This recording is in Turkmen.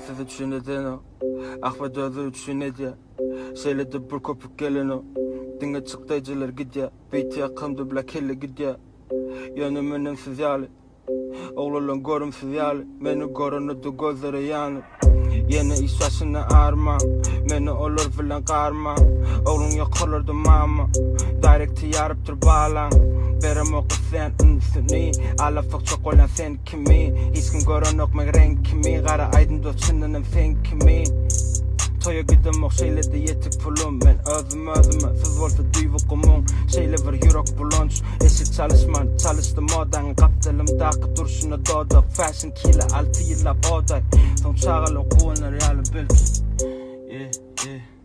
Siz üçin edenok. Ahmet özi üçin edýär. Şeýle-de bir köpük gelenok. Diňe çykdaýjylar gidýär. Beýt ýakamda bile kelle gidýär. Ýöne menem siz ýaly. Oglanlaň görümsiz ýaly. Meni görende-de gözleri ýanyp. Ýene iş başyna armaň. Meni olar bilen garmaň. Ogluň ýokarlarda mama. Direkti ýarypdyr balaň. Beremok isleýän ünsüni. Ala sokjak bolýan sen kimi. Hiç kim görenok meň reňkimi. Gara aýdymda çyndanam sen kimi. Toýa gidemok şeýle-de ýetik pulum. Men özüm özüme siz bolsa düýbi gumuň. Şeýle bir ýürek bulanç. Eşik çalyşman çalyşdy modaňy gapdalymdaky durşuna dodak. Fashion kile 6 ýyllap oday. Soň çagalar guwanar ýaly belki. Yeah, yeah.